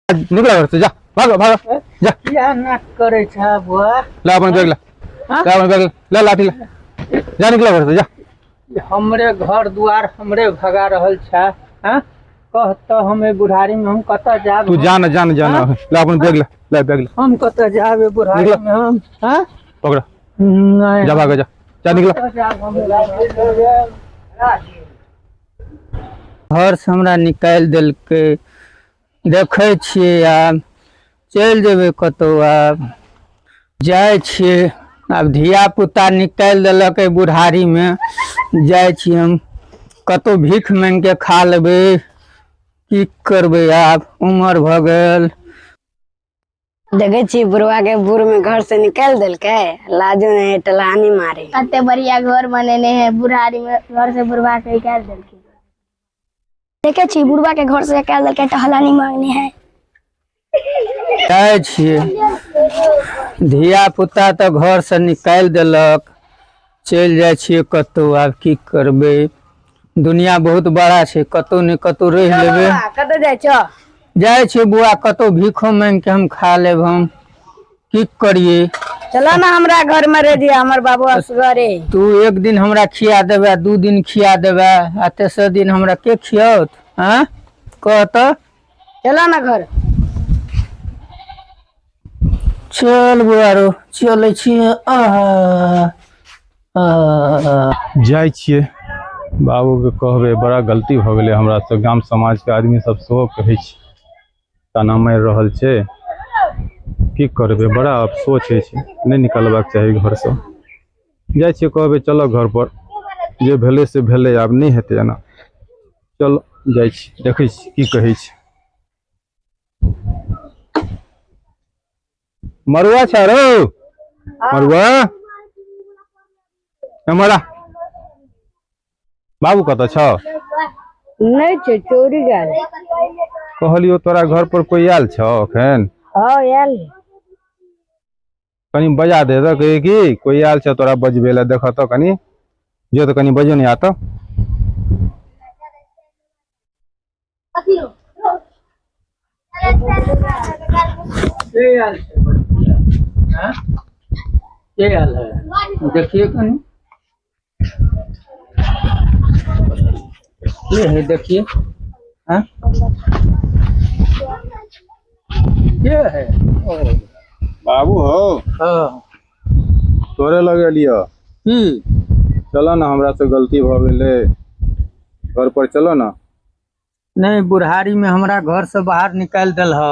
निकल घर से, जा भागो भागो जा। किया नाक करे छ बुआ? ला अपन बैग ला, ला अपन बैग ला, लाठी ला, जा निकल घर से जा। हमरे घर दुआर हमरे भगा रहल छ। हां कह त हमें बुढ़ारी में हम कत जाब? तू जा ना, जा ना, जा ना, ला अपन बैग ला, ला बैग ला। हम कत जाब बुढ़ारी में हम? हां पकड़, नहीं जा भागो जा, जा निकल। घर से हमरा निकालि देलकै, देखै छियै आब चलि जेबै कतहु, आब जाइ छियै। आब धिया पुता निकालि देलकै बुढ़ारी में, जाइ छियै हम कतहु भीख मांगि के खा लेबै, की करबै, आब उमर भऽ गेल। देखे छी बुढ़वा के बुढ़ में घर से निकाल देलकै, लाजो नहीं टलानी मारे। कते बढ़िया घर बनेने है, बुढ़ारी में घर से बुढ़वा के निकाल देलकै। देखे छी बुढ़वा के घर से निकाल देलकै, टहलानी मांगने है। जाइ छियै, धिया पुता तऽ घर से निकालि देलक, चलि जाइ छियै कतहु, आब की करबै, दुनिया बहुत बड़ा छै, कतहु ने कतहु रहि लेबै। कतऽ जाइ छौ? जाइ छियै बुआ, कतहु भीखो मांगि के हम खा लेब, हम की करियै। चलो ना हमरा घर में रह दिया, हमर बाबू असगरे। तू एक दिन हमरा खिया देबे, 2 दिन खिया देबे, आ तेसर दिन हमरा के खियाओत? हाँ कह तऽ। चलो ना घर। चल बुआ रो, चलै छियै। जाइ छियै बाबू के कहबै, बड़ा गलती भऽ गेलै हमरा से। गाम समाज के आदमी सब सेहो कहै छै, ताना मारि रहल छै, की करबै, बड़ा अफसोस होइ छै, नहि निकलबाक चाही घरसँ। जाइ छियै कहबै चलऽ घर पर, जे भेलै से भेलै, आब नहि हेतै एना। चल जाइ छी, देखै छी की कहै छै। मरुआ छै रौ, मरुआ मरा बाबू कतऽ छौ? नहि छै, चोरी गेल। कहलियौ तोरा घर पर कोई आयल छौ एखन? हाँ आयल। कनी बजा दे तऽ, कहे की कोई आयल छौ तोरा बजबे लए, देख तऽ कनी जो तऽ कनी बजो नहीं आता। के आयल छै? हाँ? के आयल है? देखिए कनी के है, देखिए। हाँ के है? ओ बाबू हो। हाँ तोरे लग एलियो। की? चलो ना, हमरा से गलती भऽ गेलै, घर पर चलो ना। नहीं, बुढ़ारी में हमरा घर से बाहर निकालि देल ह।